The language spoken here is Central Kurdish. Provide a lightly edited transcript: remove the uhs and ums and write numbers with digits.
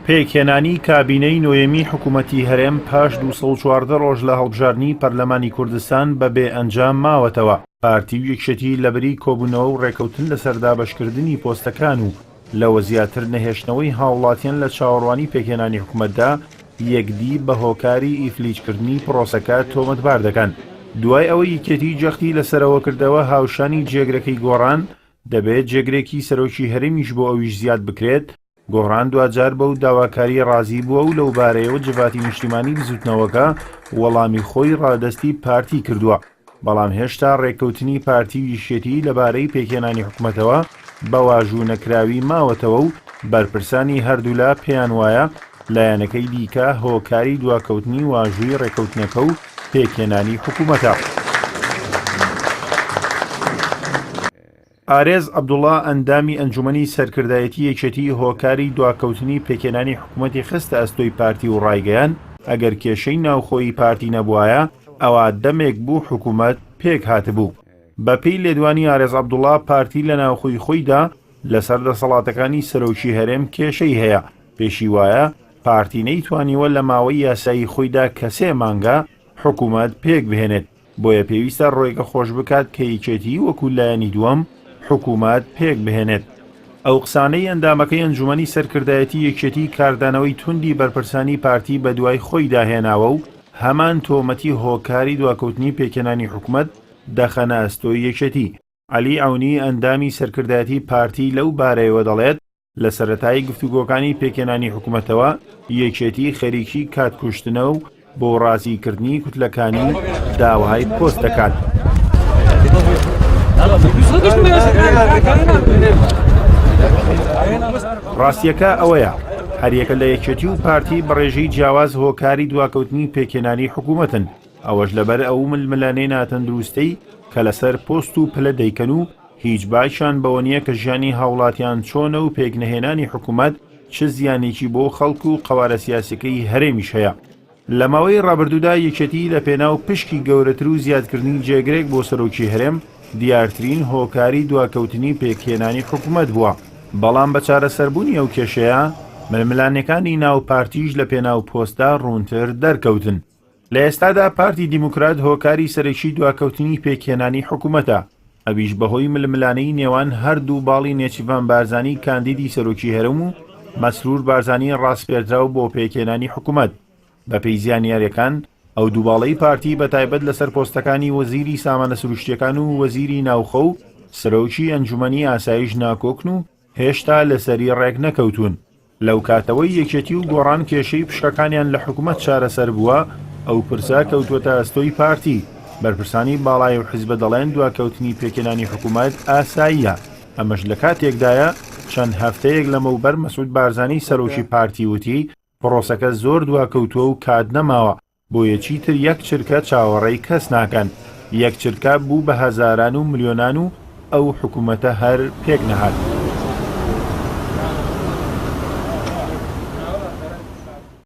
پێکهێنانی کابینەی نۆیەمی حکوومەتی هەرێم پاش 214 ڕۆژ لە هەڵبژاردنی پەرلەمانی کوردستان بە بێ ئەنجام ماوەتەوە. پارتی و یەکێتی لەبری کۆبوونەوە و ڕێکەوتن لەسەر دابەشکردنی پۆستەکان و لەوە زیاتر نەهێشتنەوەی هاوڵاتیان لە چاوەڕوانی پێکهێنانی حکومەتدا، یەکدی بە هۆکاری ئیفلیجکردنی پرۆسەکە تۆمەتبار دەکەن. دوای ئەوەی یەکێتی جەختی لەسەرەوە کردەوە هاوشانی جێگرەکەی گۆڕان، دەبێت جێگرێکی سەرۆکی هەرێمیش بۆ ئەویش زیاد بکرێت، گۆڕان دواجار بەو داواکارییە ڕازی بووە و لەوبارەیەوە جڤاتی نیشتیمانی بزوتنەوەکە وەڵامی خۆی ڕادەستی پارتی کردووە، بەڵام هێشتا ڕێککەوتنی پارتی و یەکێتی لەبارەی پێکهێنانی حکومەتەوە بە واژوو نەکراوی ماوەتەوە و بەرپرسانی هەردوولا پێیان وایە لایەنەکەی دیکە هۆکاری دواکەوتنی واژووی ڕێککەوتنەکە و پێکهێنانی حکومەتە. ئارێز عەبدوڵا ئەندامی ئەنجومەنی سەرکردایەتی یەکێتی هۆکاری دواکەوتنی پێکهێنانی حکومەتی خستە ئەستۆی پارتی و ڕایگەیاند، ئەگەر کێشەی ناوخۆیی پارتی نەبوایە ئەوا دەمێک بوو حکومەت پێکهاتبوو. بەپێی لێدوانی ئارێز عەبدوڵا پارتی لە ناوخۆی خۆیدا لەسەر دەسەڵاتەکانی سەرۆکی هەرێم کێشەی هەیە، پێشی وایە پارتی نەیتوانیوە لە ماوەی یاسایی خۆیدا کە سێ مانگە حکومەت پێکبهێنێت. بۆیە پێویستە ڕێگە خۆش بکات کە یەکێتیی وەکو لایەنی دووەم حکوومەت پێک بهێنێت. ئەو قسانەی ئەندامەکەی ئەنجوومەنی سەرکردایەتی یەکێتی کاردانەوەی توندی بەرپرسانی پارتی بەدوای خۆیدا هێناوە و هەمان تۆمەتی هۆکاری دواکەوتنی پێکهێنانی حکومەت دەخەنە ئەستۆی یەکێتی. عەلی عەونی ئەندامی سەرکردایەتی پارتی لەو بارەیەوە دەڵێت، لە سەرەتای گفتوگۆکانی پێکهێنانی حکومەتەوە یەکێتی خەریکی کات کوشتنە و بۆ ڕازیکردنی کوتلەکانی داوای پۆست دەکات. ڕاستیەکە ئەوەیە هەریەکە لە یەکێتی و پارتی بە ڕێژەی جیاواز هۆکاری دواکەوتنی پێکهێنانی حکوومەتن، ئەوەش لەبەر ئەو ململانێ ناتەندروستەی کە لەسەر پۆست و پلە دەیکەن و هیچ باکیان بەوە نییە کە ژیانی هاوڵاتیان چۆنە و پێکنەهێنانی حکومەت چ زیانێکی بۆ خەڵک و قەوارە سیاسیەکەی هەرێمیش هەیە. لە ماوەی ڕابردوودا یەکێتی لە پێناو پشکی گەورەتر و زیادکردنی جێگرێک بۆ سەرۆکی هەرێم دیارترین هۆکاری دواکەوتنی پێکهێنانی حکومەت بووە، بەڵام بە چارەسەربوونی ئەو کێشەیە ململانێکانی ناو پارتیش لە پێناو پۆستدا ڕوونتر دەرکەوتن. لە ئێستادا پارتی دیموکرات هۆکاری سەرەکی دواکەوتنی پێکهێنانی حکومەتە، ئەویش بەهۆی ململانێی نێوان هەردوو باڵی نێچیرڤان بارزانی کاندیدی سەرۆکی هەرێم و مەسرور بارزانی ڕاسپێردراو بۆ پێکهێنانی حکومەت. بەپێی زیانیاریەکان ئەو دوو باڵەی پارتی بەتایبەت لەسەر پۆستەکانی وەزیری سامانە سروشتیەکان و وەزیری ناوخۆ و سەرۆکی ئەنجومەنی ئاسایش ناکۆکن و هێشتا لەسەری ڕێکنەکەوتوون. لەو کاتەوەی یەکێتی و گۆڕان کێشەی پشکەکانیان لە حکومەت چارەسەر بووە، ئەو پرسە کەوتووەتە ئەستۆی پارتی. بەرپرسانی باڵای ئەو حزبە دەڵێن دواکەوتنی پێکهێنانی حکومەت ئاساییە. ئەمەش لە کاتێکدایە چەند هەفتەیەک لەمەوبەر مەسعود بارزانی سەرۆکی پارتی وتی، پرۆسەکە زۆر دواکەوتووە و کات نەماوە، بۆیە چیتر یەک چرکە چاوەڕێی کەس ناکەن، یەک چرکە بوو بە هەزاران و ملیۆنان و ئەو حکومەتە هەر پێک نەهات.